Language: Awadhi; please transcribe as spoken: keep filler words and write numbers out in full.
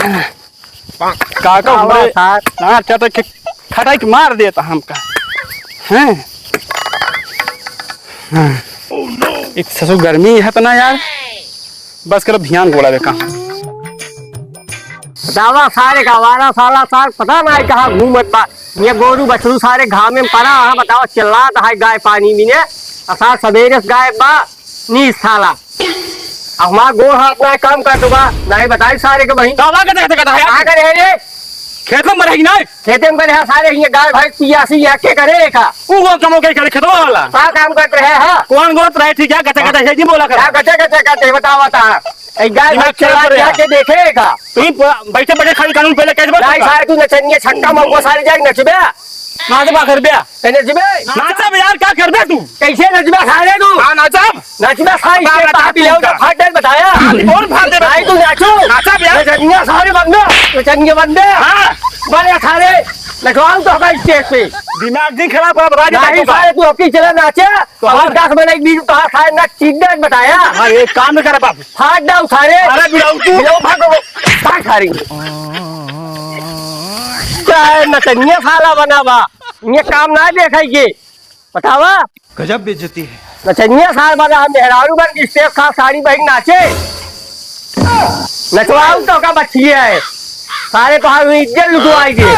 काका, आवा हमरे सार। ना, क्या तो खटाई के मार देता हमका। हैं? हाँ। एक ससुर गर्मी है तो ना यार, बस करो ध्यान गोड़ा बेका। दावा सारे का आवारा साला सार पता ना है कहाँ घूमत बा। ये गोरू बछरू सारे घामे में पड़ा है, बतावा चिल्लात है गाय पानी में ने। असा सवेरे से गायब बा। नीस साला। अब हमार गोड़ हाथ ना काम कर दुबा, नहीं बताई सारे के भाई। दावा के देखते कहता है। का करे रे? खेतों में रहेगी ना? खेते में करे है सारे, ये गाय भैंस पियासी है, के करे का? वो वो कमो के करे खेतवा वाला। का काम करत रहे है? कौन गोत रहे ठीक है, गचा गचा है, नहीं बोला कर। का गचा गचा करते, बतावा ता। ए गाय दिमाग भैंस खराब चला करे के है। आके देखे का? तू ही प-, बैठे बैठे खाली कानून पहले कैसे गाय बता? सारे तू नचनिया छक्का मौको सारे जाके नचबे। नाचबा करबे? ते नचबे? नाचब यार, का करबे तू? कैसे नचबे सारे तू? हाँ, नाचब। नचबे सारे, बाप के रे, बाप तू ले का? फाट दे बताया। और फाट दे भाई, तू नाचो। नाचब यार। नचनिया सारे बंदे, नचनिया बंदे। हाँ। बड़े सारे, नचवाऊं तो होगा स्टेज पे। दिमाग नहीं खराब कर, बता दे नहीं तू का। सारे, तू अबकी चला नाचे। तो और हाँ। दस बने एक बीच तो सारे ना चिद्दत बताया। हाँ, एक काम नहीं करे बाप। फाट डाउ सारे। अरे बिलाऊ तू। बिलाऊ फाट दो। फाट सारे। क्या है, नचनिया साला बना बा। ये काम ना देखाई के। बतावा। गजब बेइज्जती है। नचनिया सार बना, हम मेहरारू बन के स्टेज खा साड़ी बहिन नाचे। नचवाऊ तो का बच्ची है। सारे तो हम इज्जत लुटवाई दे।